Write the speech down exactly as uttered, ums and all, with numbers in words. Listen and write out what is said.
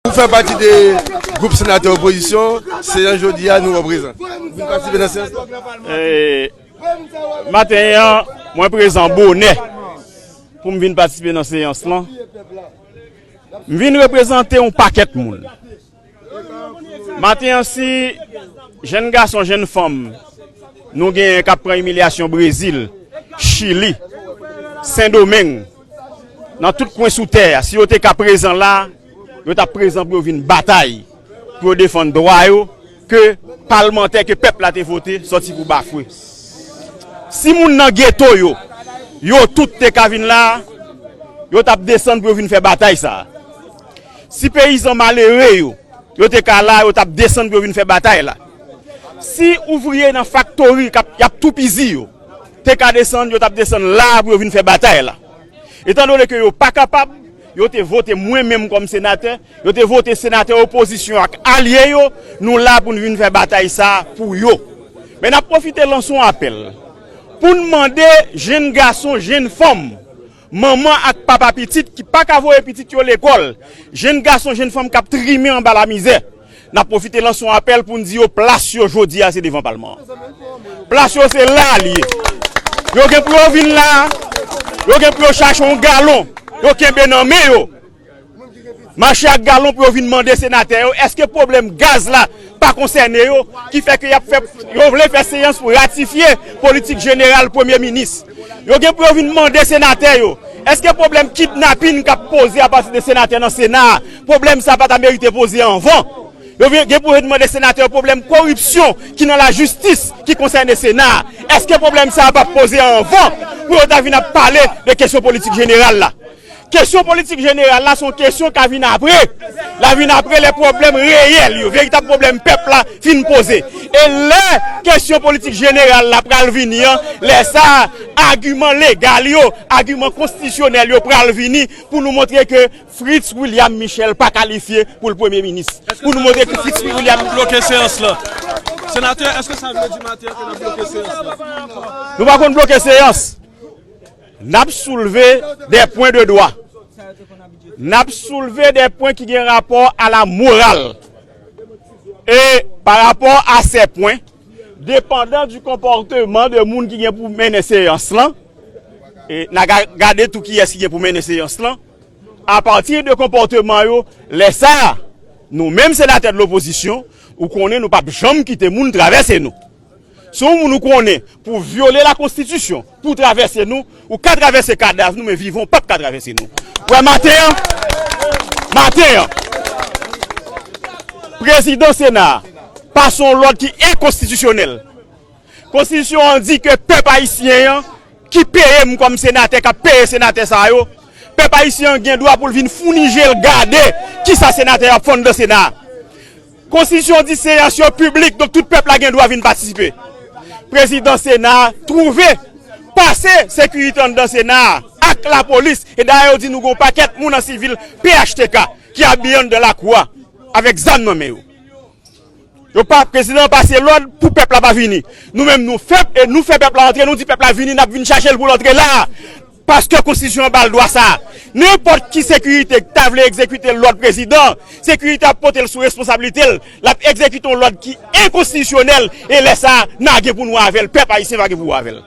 Ou fè pati de gwoup senatè opozisyon, seyans jodi a nou reprezante. Vin patisipe nan seyans la. Eh, maten an, mwen prezan bonè pou m vin patisipe nan seyans lan. M vin reprezante yon pakèt moun. Maten an, si jèn gason, jèn fanm, nou genyen k ap pran imilyasyon Brezil, Chili, Sendomeng, nan tout kwen sou tè a, si yo te ka prezan la, yo t ap prezan pou yo vin batay, pou yo defann dwa yo, ke palmantè ke pèp la te vote sòti pou bafwe. Si moun nan geto yo, yo tout te ka vin la, yo t ap desann pou yo vin fè batay sa a. Si peyizan malere yo, yo te ka la, yo t ap desann pou yo vin fè batay la. Si ouvriye nan faktori k ap, y ap toupizi yo, te ka desann, yo t ap desann la pou yo vin fè batay la. Etandone ke yo pa kapab, yo te vote mwen menm kòm senatè, yo te vote senatè opozisyon ak alye yo, nou la pou n vin fè batay sa a pou yo. Men n ap pwofite lanse yon apèl pou n mande jèn gason, jèn fanm, manman ak papa pitit ki pa ka voye pitit yo lekòl, jèn gason, jèn fanm k ap trimen anba lamizè, n ap pwofite lanse yon apèl pou n di yo plas yo jodi a se devan palman an. Plas yo se la li ye. Yo gen pou yo vin la, yo gen pou yo chache yon galon, yo kenbe nan men yo. Mache ak galon pou yo vin mande senatè yo, èske pwoblèm gaz la pa konsène yo, ki fè ke y ap fè, yo vle fè seyans pou ratifye politik jeneral premye minis. Yo gen pou yo vin mande senatè yo, èske pwoblèm kidnapin k ap poze apati de senatè nan Sena a, pwoblèm sa pa ta merite poze anvan? Yo vin, gen pou yo vin mande senatè yo pwoblèm koripsyon ki nan lajistis ki konsène Sena a, èske pwoblèm sa a p ap poze anvan pou yo ta vin ap pale de kesyon politik jeneral la? Kesyon politik jeneral la se yon kesyon k a vin apre. L a vin apre lè pwoblèm reyèl yo, veritab pwoblèm pèp la fin poze. E lè kesyon politik jeneral la pral vini an, lè sa a, agiman legal yo, agiman konstitisyonèl yo pral vini pou nou montre ke Fritz William Michel pa kalifye pou l premye minis. Pou nou montre ke Fritz William bloke seyans lan. Senatè, èske sa vle di maten an ke n ap bloke seyans lan? Nou pa konn bloke seyans. N ap soulve de pwen de dwa. N ap soulve de pwen ki gen rapò a la moral. E pa rapò a se pwen, depandan di konpòteman de moun ki gen pou mennen seyans lan, e n a ga-, gade tou kiyès ki gen pou mennen seyans lan. Apati de konpòteman yo, lè sa a, nou menm senatè de lopozisyon, ou konnen nou p ap janm kite moun travèse nou. Si yon moun ou konnen pou vyole lakonstitisyon, pou travèse nou, ou ka travèse kadav nou, men vivan w p ap ka travèse nou. Wè maten an, maten an, prezidan Sena a pase yon lòd ki enkonstitisyonèl. Konstitisyon an di ke pèp ayisyen an ki peye m kòm senatè, k ap peye senatè sa yo, pèp ayisyen an gen dwa pou l vin founi je l gade kisa senatè yo ap fè anndan Sena a. Konstitisyon an di seyans yo piblik, donk tout pèp la gen dwa vin patisipe. Prezidan Sena a twouve pase sekirite anndan Sena a ak lapolis, e dayè yo di nou gen yon pakèt moun an sivil P H T K ki abiye anndan lakou a avèk zam nan men yo. Yo pa, prezidan an pase lòd pou pèp la pa vini. Nou menm nou fè, e nou fè pèp la antre, nou di pèp la vini, n ap vin chache l pou l antre la a. Paske konstitisyon an ba l dwa sa a. Nenpòt ki sekirite ki ta vle egzekite lòd prezidan, sekirite ap pote l sou responsablite l, l ap egzekite yon lòd ki enkonstitisyonèl, e lè sa a, n a gen pou n wè avè l, pèp ayisyen va gen pou wè avè l.